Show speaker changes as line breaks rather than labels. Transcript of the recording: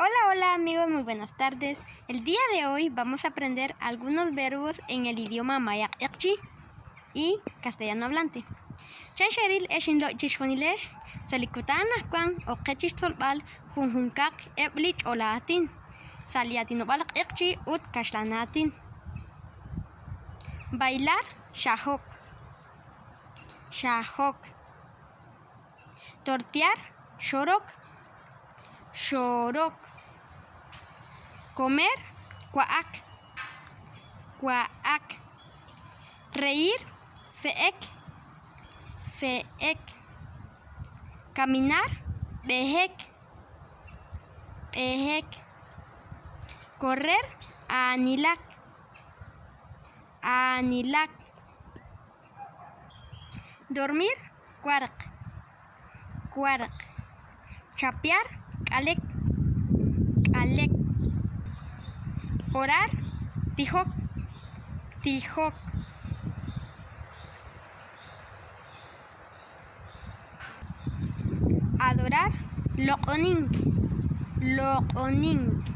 Hola, hola amigos, muy buenas tardes. El día de hoy vamos a aprender algunos verbos en el idioma maya q'eqchi y castellano hablante. Chan xeril ex inlo'y chixjunilex, sa' li kutan anaqwan ok qe chixtzolb'al junjunkaq eb' li ch'ol aatin sa' li aatinob'aal q'eqchi ut kaxlan aatin. Bailar, xajok. Xajok. Tortear, xorok. Xorok. Comer, wa'ak. Wa'ak. Reír, se'ek. Se'ek. Caminar, b'ehek. B'ehek. Correr, aanilak. Aanilak. Dormir, wark. Wark. Chapear, k'alek. K'alek. Orar, tijok. Tijok. Adorar, loq'onink. Loq'onink.